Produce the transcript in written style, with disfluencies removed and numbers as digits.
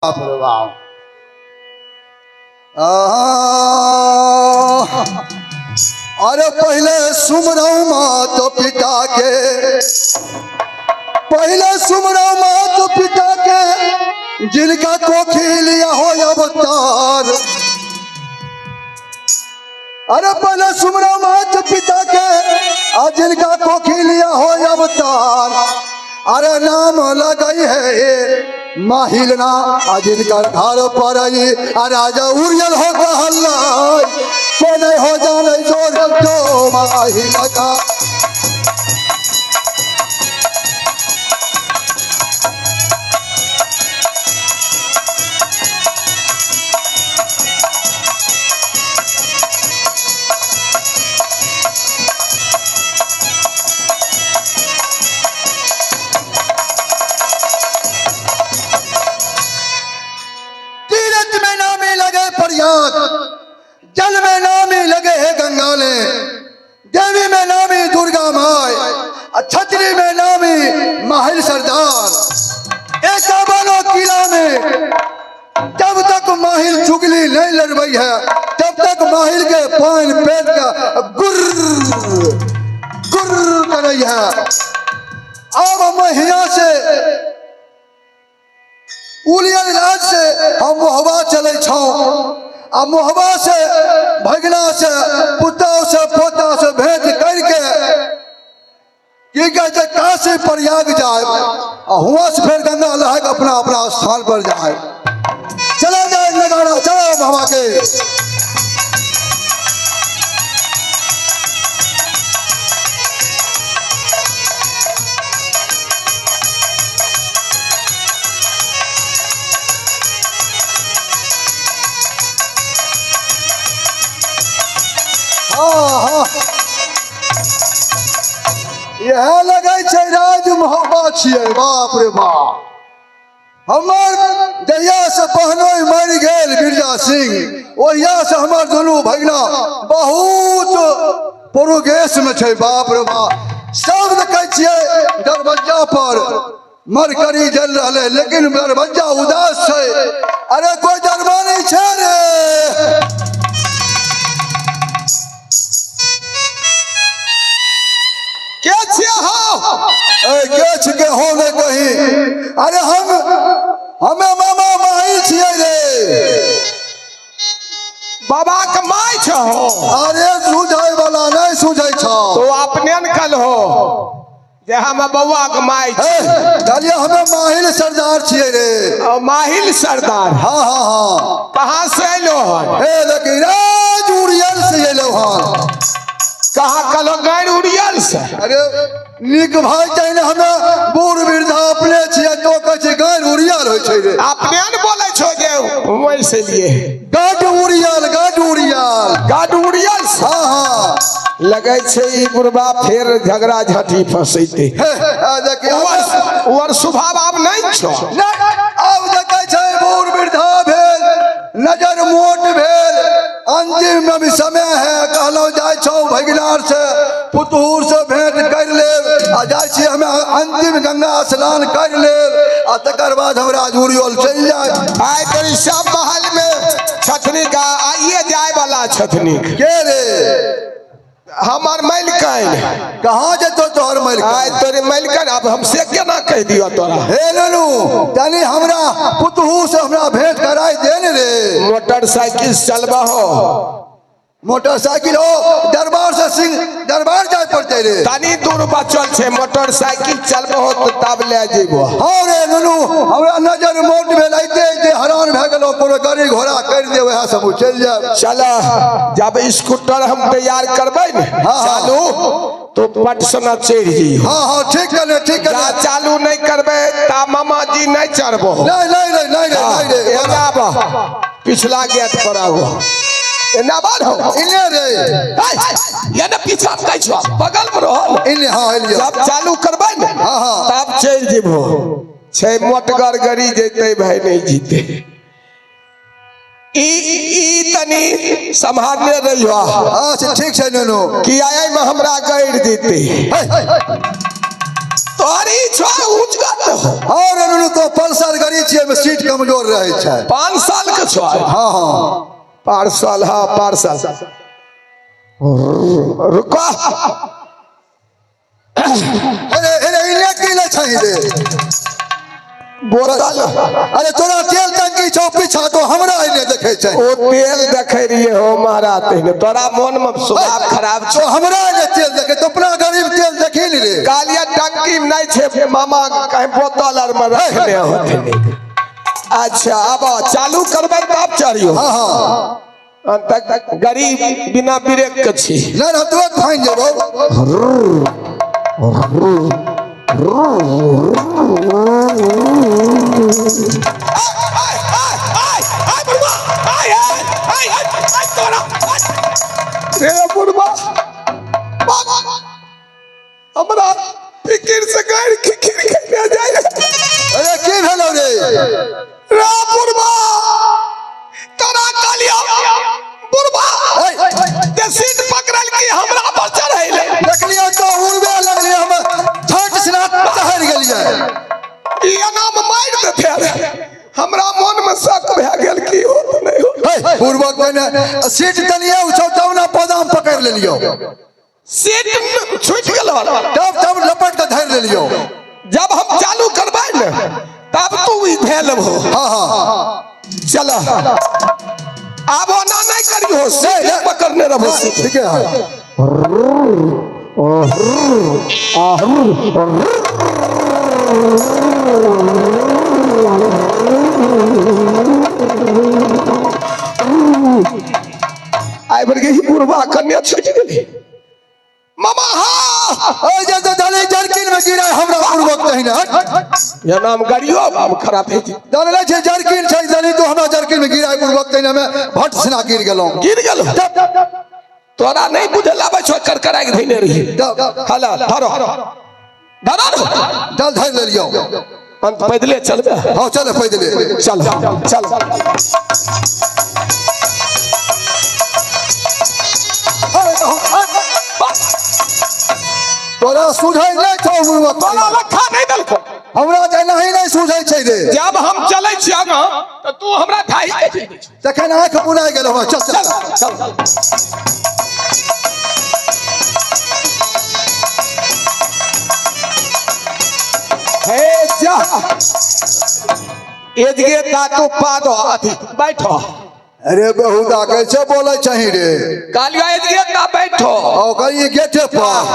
बाप रे बाप। अरे पहले सुमरौ मात पिता के, पहले सुमरौ मात पिता के, जिनका कोखी लिया हो अवतार। अरे पहले सुमरौ मात पिता के, आ जिनका कोखी लिया हो अवतार। अरे नाम लगई है माहिलना, आ जिनकर घर पर आई आ राजा उड़ियल हो कहला के नहीं हो जाने जोर जो माहिल का। तीरथ में नामी लगे प्रयाग, जल में नामी लगे है गंगा ने, देवी में नामी दुर्गा माय, छतरी में नामी माहिल सरदार। एक किला में जब तक माहिल चुगली नहीं लड़बई है तब तक माहिल के पान पेट का गुर्र गुर्र करई है। अब महिया से उलियल राज से हम मोहबा चले छौ, आ मोहबा से भगना से पुतौ से पोता से भेंट करके की कहै छै काशी प्रयाग जाए, आ हुआ से फिर गंगा लहा के अपना अपना स्थान पर जाए। चला जाए नगाड़ा, चलो मोहबा के। हाँ हाँ, यह लगै छै राज मोहबा छियै। बाप रे बाप, हमर जहिया से बहनोई मरि गेल बिरजा सिंह, ओहिया से हमर दुनू भगिना बहुत प्रोग्रेस में छै। बाप रे बाप, सब देखै छियै दरवज्जा पर मरकरी जल रहलै, लेकिन दरवज्जा उदास छै। अरे कोई दरबार नहीं छै रे। के छियै हो? ए के छिके हो ने कहीं। अरे हम हमें मामा माई छियै रे। बाबा के my छहो? अरे सुझै वाला नहीं सुझै छौ। तो अपने न कल हो जे हम बौआ के my छी। कहलियै हमें माहिल सरदार छियै रे। ओ, माहिल सरदार। हाँ हाँ हाँ। कहाँ से अयलो हन? ए लेकिन राज उड़ियल से अयलो हन। कहाँ कलो गैर उड़ियल से? अरे नीक भाई चाहिए हमें बूढ़ वृद्धा अपने छियै तो कहै छै गैर उड़ियल होइ छै रे। अपने न बोलै छो जे वहीं से लिए। गाड उड़ियल, गाड उड़ियल, गाड उड़ियल से। हाँ हाँ। लगै छै ई बुढ़बा फेर झगड़ा झाटी फंसैते। ओर स्वभाव आब नहीं छो। आब देखै छै बूढ़ वृद्धा भेल, नजर मोट भेल, अंतिम में भी समय है। कहलो जाइ छौ भगिनार से पुतहूर से भेंट कर लेब, आ जाइ छी हमें अंतिम गंगा स्नान कर लेब, आ तकर बाद हमरा जुड़ियल चलि जाय। आइ तोरी सब महल में छथनी का आइए जाय वाला छथनी के रे? हमर मलिकन। कहाँ जेतो तोहर मलिकन? आइ तोरी मलिकन अब हम से केना कहि दियौ तोरा? हे ननू, तनी हमरा पुतहू से हमरा भेंट कराय दे ने रे। मोटरसाइकिल चलबहो? मोटरसाइकिल हो दरबार से सिंह दरबार जाय पड़ते रे। तनी दूर बचल छै, मोटरसाइकिल चलबहो तो तब ले जेबो। हाँ रे ननू, हमरा नजर मोट भेल अइते अइते हैरान भए गेलौ, कोनो गाड़ी घोड़ा कर दे वएह सब चलि जायब। चल जब स्कूटर हम तैयार करबै ने चालू तो पटसना चढ़ि जइहो। हाँ हाँ ठीक कने, ठीक कने। चालू नहीं करबै ता मामा जी नहीं चढ़बो। नहीं नहीं नहीं नहीं नहीं रे। एना आबह, पिछला गेट पर आबो। एना बार हो। इने रे। ये ने पीछा कहै छौ, बगल में रहो। इने हाँ एलियो। जब चालू करबै ने हाँ हाँ तब चलि जेबो। छै मोटगर गड़ी जेतै भाई नहीं जीते। ई तनी सम्हारने रहियो। हाँ से ठीक छै ननू। कि आय में हमरा गैर देते। तो गाड़ी छो ऊंच हो। और नुनू तो पल्सर गाड़ी छियै, ओहिमे सीट कमजोर रहै छै। 5 साल के छो। हाँ हाँ पार्सल। हाँ पार्सल। रुको। अरे अरे, इने की ले छै रे? बोतल। अरे तोरा तेल टंकी छौ पीछा, तो हमरा इने देखै छै। ओ तेल देखे रहिए हो महाराज, तेहने तोरा मन में स्वभाव खराब छौ। तो हमरा इने तेल देखे तो अपना गरीब तेल देखी नी रे। कालिया टंकी में नहीं छे मामा, कहीं बोतल आर में रखने होते। अच्छा अब चालू करबै तब चढ़ियो। हाँ हाँ। तक गरीब बिना ब्रेक के छी। नहीं, हम तुरंत फाइन जेबौ। रे बुढ़बा, हमरा फिकिर से गाड़ि खिखिर के जाय। अरे की भेलौ रे? रे बुढ़बा, तोरा कहलियौ बुढ़बा जे सीट पकड़ल की हमरा पर चढ़ैले। देखलियौ तो उड़बे लगलियै, हम झट सिना चढ़ि गेलियै। ई एना मे मारि देते। हमरा मन में शक भए गेल की होत नहीं होत। पूर्वक पहिने सीट तनिए उछौ तब ना पदाम पकड़ि लेलियौ। सीट छूटि गेल। तब तब लपट के धरि लेलियौ। जब हम चालू करबै ने तब तू ई भेल हो। हाँ हाँ। चल, आब ओना नहीं करियो, सीट पकड़ने रहो सीट। ठीक है। आइ भर के ही बुढ़बा कन्या छूटि गेली मामा। हाँ। ओइ जे धली जरकिन में गिरा हमरा पूर्वक तहिना। हट। या नाम गाड़ियो आब खराब है। जानले छै जरकिन छै धली, तो हमरा जरकिन में गिरा पूर्वक तहिना में भट सिना गिर गेलौं। गिर गेल। तोरा नहीं बुझल आबै छौ, करकराइ के धैने रही। हला धरो धरो। चल, धरि लेलियौ। अंत पैदले चलबे। हाँ चल, पैदले। चल चल। तोरा सुझै नहि छौ पूर्वक। तोरा लखा नहीं देलको। हमरा तऽ एनाही नहि सुझै छै रे। जब हम चलै छी आगाँ तऽ तू हमरा ढाई के। तखन आँखि बुनाइ गेल हमरा। चल चल। चल चल। हे जा, एजगे तातू पादो अथी बैठो। अरे बहुदा कैसे बोलै छही रे? कालिया, एजगे ता बैठो। ओ कहिए गेटे पर।